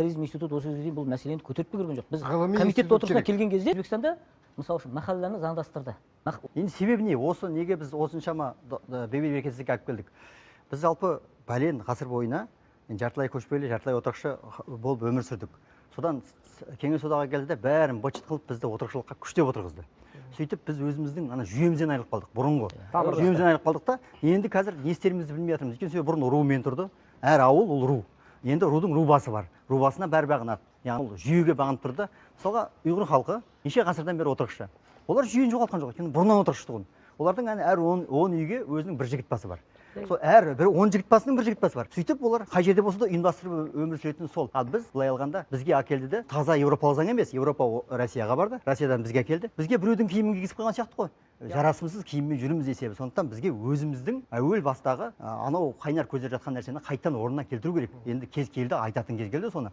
Хорезм институты осы кезге дейін бұл мәселені көтеріп те көрген жоқ. Біз Ғылыми комитет институт отырысына керек. Келген кезде Өзбекстанда, мысалы үшін, махалланы заңдастырды. Енді себебі не? Осы неге біз осыншама бейберекетсіздікке алып келдік? Біз жалпы бәлен ғасыр бойына енді жартылай көшпелі, жартылай отырықшы болып өмір сүрдік. Содан Кеңес Одағы келді де, бәрін быт шыт қылып, бізді отырықшылыққа күштеп отырғызды. Сөйтіп біз өзіміздің ана жүйемізден айырылып қалдық, бұрынғы жүйемізден айырылып қалдық та, енді қазір не істерімізді білмей жатырмыз. Өйткені себебі бұрын румен тұрды, әр ауыл ол ру. Енді рудың ру басы бар, ру басына бәрі бағынады, яғни ол жүйеге бағынып тұрды. Мысалға, ұйғыр халқы неше ғасырдан бері отырықшы, олар жүйені жоғалтқан жоқ, өйткені бұрыннан отырықшы тұғын. Олардың әне әр 10 үйге өзінің бір жігіт басы бар, сол әр бір 10 жігіт басының бір жігіт басы бар. Сөйтіп олар қай жерде болса да ұйымдастырып өмір сүретін сол. Ал біз былай алғанда, бізге әкелді де, таза еуропалық заң емес, Еуропа Россияға барды, Россиядан бізге әкелді. Бізге біреудің киімін кигізіп қойған сияқты ғой, жарасымсыз киіммен жүрміз есебі. Сондықтан бізге өзіміздің әуел бастағы анау қайнар көздер жатқан нәрсені қайтадан орнына келтіру керек. Енді кез келді, айтатын кез келді соны.